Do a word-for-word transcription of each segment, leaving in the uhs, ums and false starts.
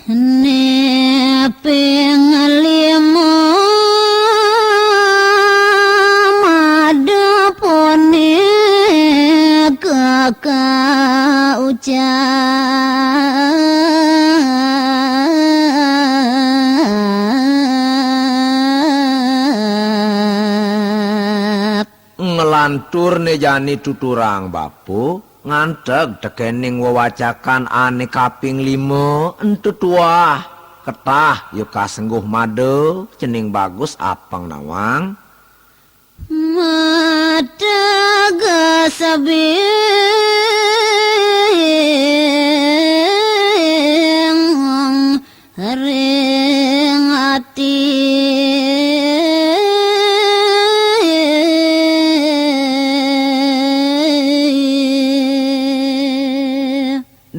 Neping lima madu punika kaucap. Nglantur né jani tuturang bapa, nganteg tekéning wewacakan ané kaping lima, ento tuah ketah ya kasengguh mada, cening bagus apeng nawang. Mateges bingung ring ati.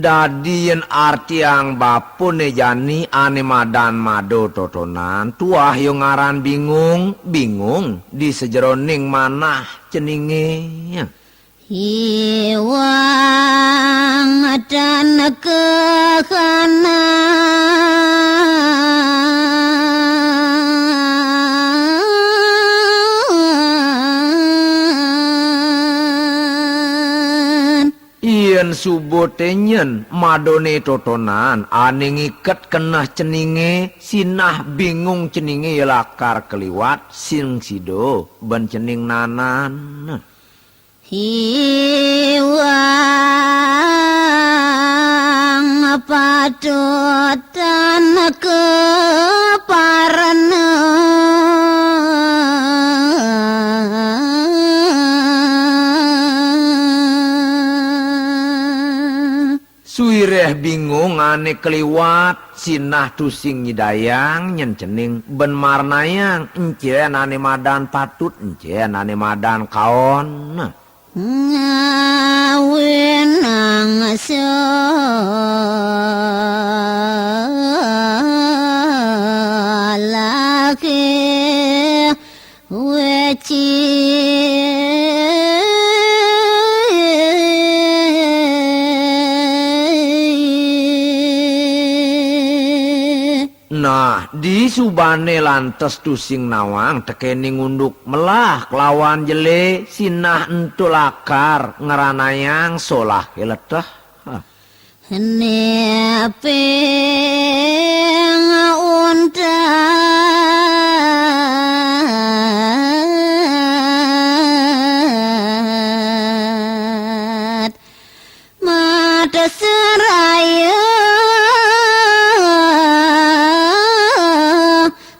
Dadi yén artiang bapané jani ané madan mada totonan, tuah ya ngaran bingung, bingung di sajeroning manah ceningé. Iwang tan kekana. Yén suba tényen madané totonan ané ngiket keneh ceningé, sinah bingung ceningé ya lakar kaliwat, sing sida ben cening nanan. Iwang patut tan kaparna. Suwiréh bingung ané kaliwat, sinah tusing nyidayang nyén cening ben marnayang, encén ané madan patut, encén ané madan kaon. Ngawinang salaki weci. Nah, disubané lantas tusing nawang tekéning unduk melah kelawan jelé, sinah ento lakar ngranayang solah keleteh. Hah. Neping untat mata seraya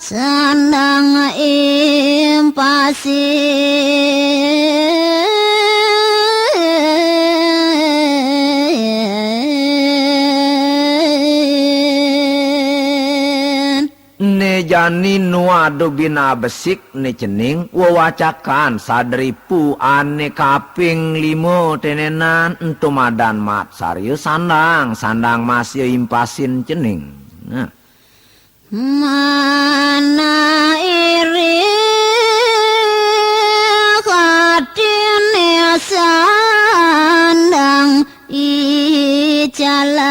sandang impasin. Né jani nu ada bina besik né cening wewacakan sadripu ané kaping lima tenenan ento madan mat sarya sandang, sandang masya impasin cening. Nah. Manah iri katiné sandang ijalan.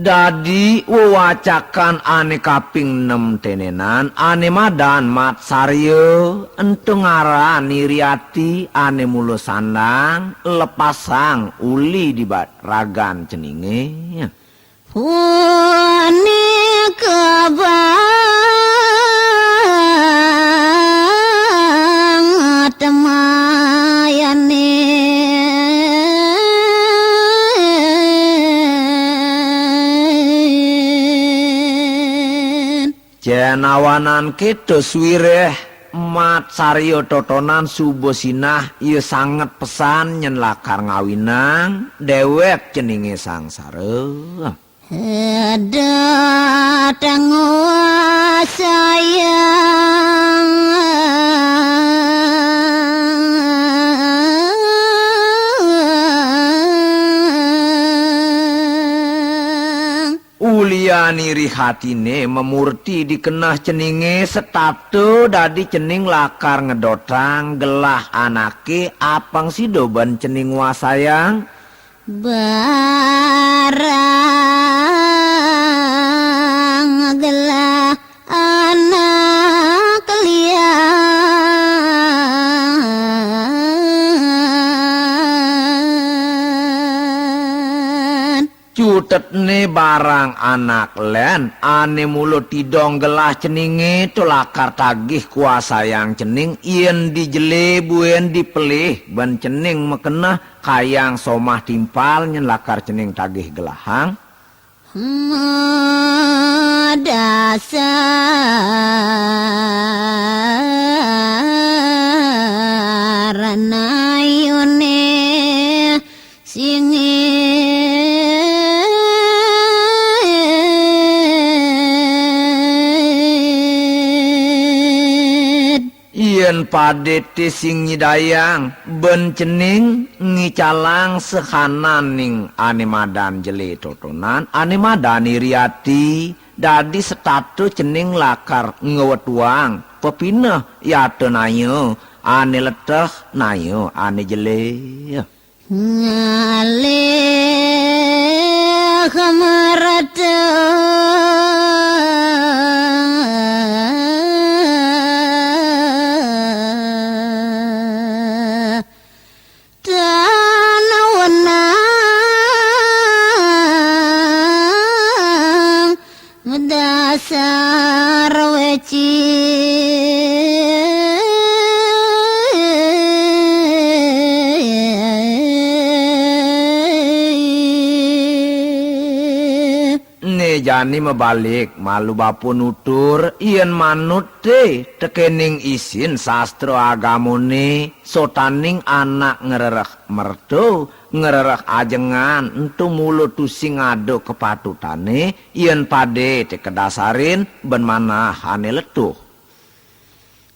Dadi wewacakan ané kaping nem tenenan, ané madan mat sarya, ento ngaran iri ati ané mula sandang, lepasang uli di bat ragan ceningé. Punika banget mayané. Cén awanan kéto suwiréh mat sarya totonan suba sinah, ya sanget pesan nyén lakar ngawinang déwék ceningé sangsara. Eda tangwa sayang. Ulian Anirih atiné mamurti di keneh ceningé, setata dadi cening lakar ngedotang gelah anaké, apang sida ban cening wasayang. Barang gelah anak lian. Cutetné barang anak lén, ané mula tidong gelah ceningé, to lakar tagih kuasayang cening, yén dijelé buin dipelih, ban cening makeneh kayang somah timpal, nyén lakar cening tagih gelahang. Madasar nayuné singit. Yén padé té sing nyidayang, ban cening ngicalang sahananing ané madan jelé totonan, ané madan iri ati, dadi setata cening lakar ngwetuang pepineh yata naya ané leteh, naya ané jelé. Ngalih marata tan wenang madasar wecik. Né jani mabalik, malu bapa nutur, yén manut té tekéning isin sastra agamané, sotaning anak ngrereh merta, ngrereh ajengan, ento mula tusing ada kapatutané, yén padé té kadasarin ban manah ané letuh.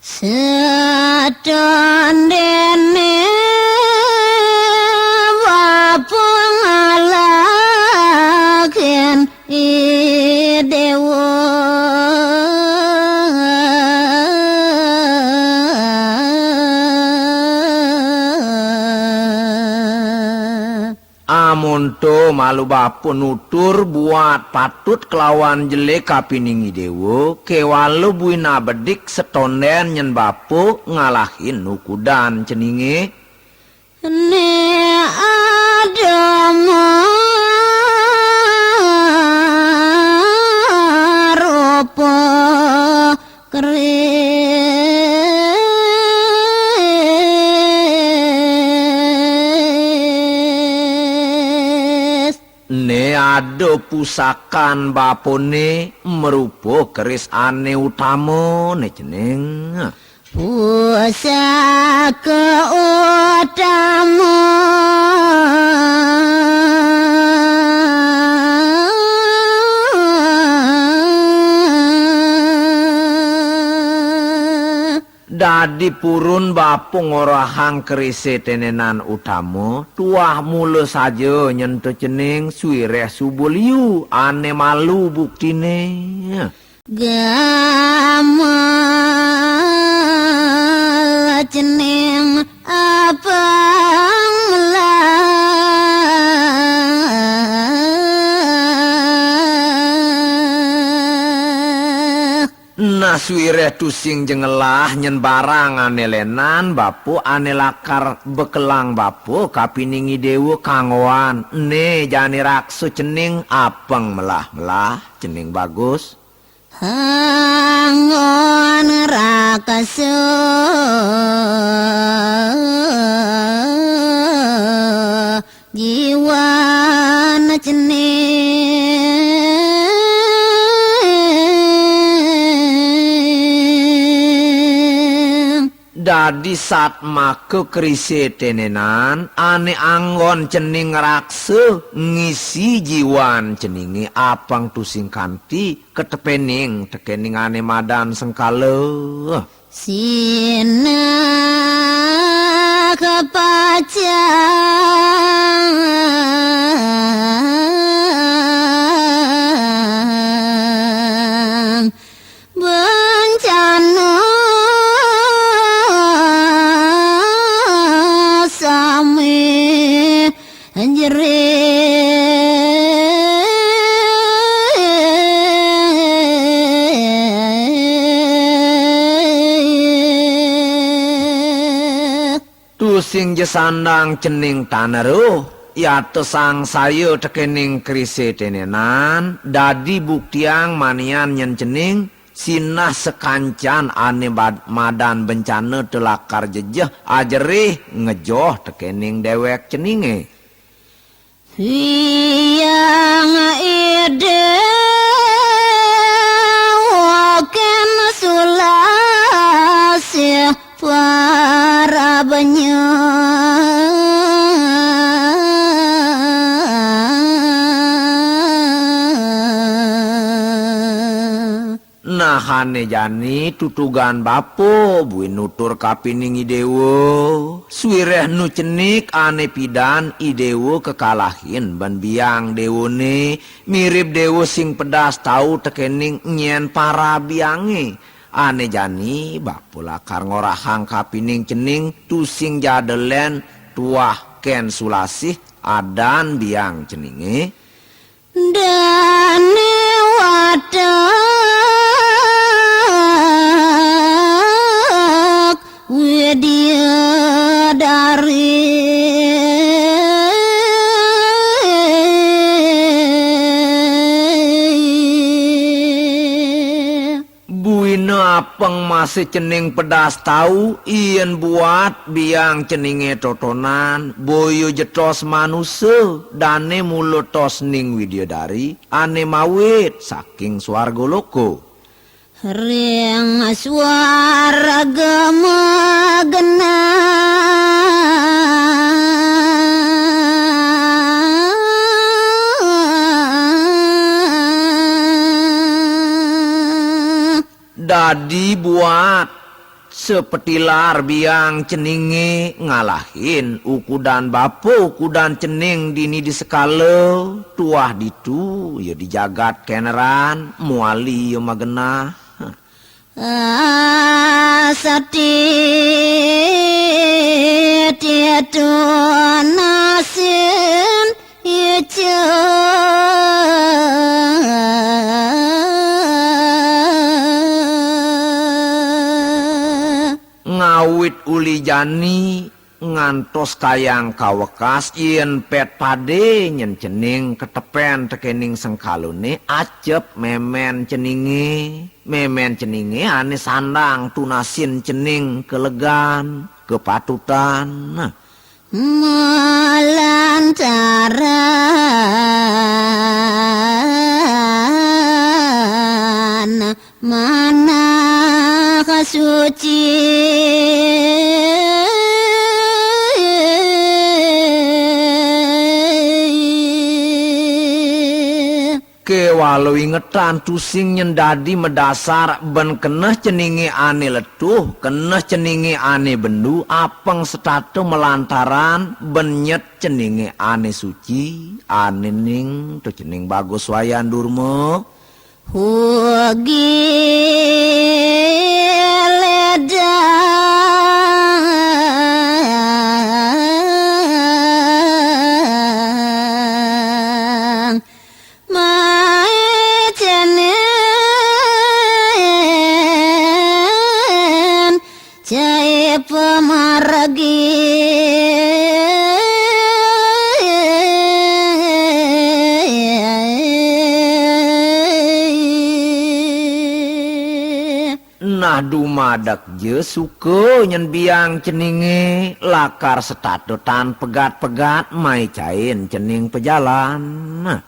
Satondéné bapa ngalahin i déwa. Amonto malu bapa nutur buat patut kelawan jelé kapining i déwa, kéwala buina bedik setondén nyén bapa ngalahin nukudan ceningé. Né ada marupa keris. Né ada pusakan bapané marupa keris ané utama, né cening. Pusaka utama. Dadi purun bapa ngorahang kerisé tenenan utama, tuah mula saja nyén to cening, suiréh suba liu ané malu buktiné. Gamal cening apang melah. Nah, suiréh tusing ja ngelah nyén barang ané lénan, bapa ané lakar bekelang bapa kapining i déwa kanggoan, né jani raksa cening apang melah-melah, cening bagus. Anggon rakasa jiwan cening. Dadi satmaka kerisé tenenan, ané anggon cening ngraksa ngisi jiwan ceningé apang tusing kanti, katepening tekéning ané madan sengkala. Sinah kapacang. Bencana sami jerih. Tusing ja sandang cening tan eruh, yata sangsaya tekening krisé tenenan, dadi buktiang manian nyén cening, sinah sakancan ané bad-, madan bencana té lakar jejeh ajerih ngejoh tekening déwék ceningé. Hyang Ida waken sulasih parabnya. Nah, ané jani tutugan bapa buin nutur kapining I Déwa. Suwiréh nu cenik ané pidan I Déwa kakalahin ban biang déwané, mirib déwa sing pedas tau tekéning nyén para biangé. Ané jani bapa lakar ngorahang kapining cening tusing ja ada lén tuah kén sulasih adan biang ceningé. Dané watek Widya Dari. Buina apeng masih cening pedas tau, yén buat biang ceningé totonan, boya ja tos manusa, dané mula tos ning Widyadari, ané mawit saking swarga loka. Ring swarga magenah. Dadi buat sapatilar biang ceningé ngalahin ukudan bapa ukudan cening dini di sekala, tuah ditu ya di jagat Keneran, muali ya magenah. Asati titu nasin ica. Ngawit uli jani ngantos kayang kawekas, yén pét padé nyén cening ketepén tekéning sengkalané, acep mémén ceningé. Mémén ceningé ané sandang tunasin cening kalegan, kapatutan. Malantaran manah suci. Kéwala ingetan tusing nyén dadi madasar ban keneh ceningé ané letuh, keneh ceningé ané bendu, apeng setata malantaran ban nyet ceningé ané suci, ané ning to cening Bagus Wayan Durma. Ugi ledang mai ceningin cai pamargi. Nah, dumadak ja suka nyén biang ceningé lakar setata tan pegat-pegat mai cain cening pajalan. Nah,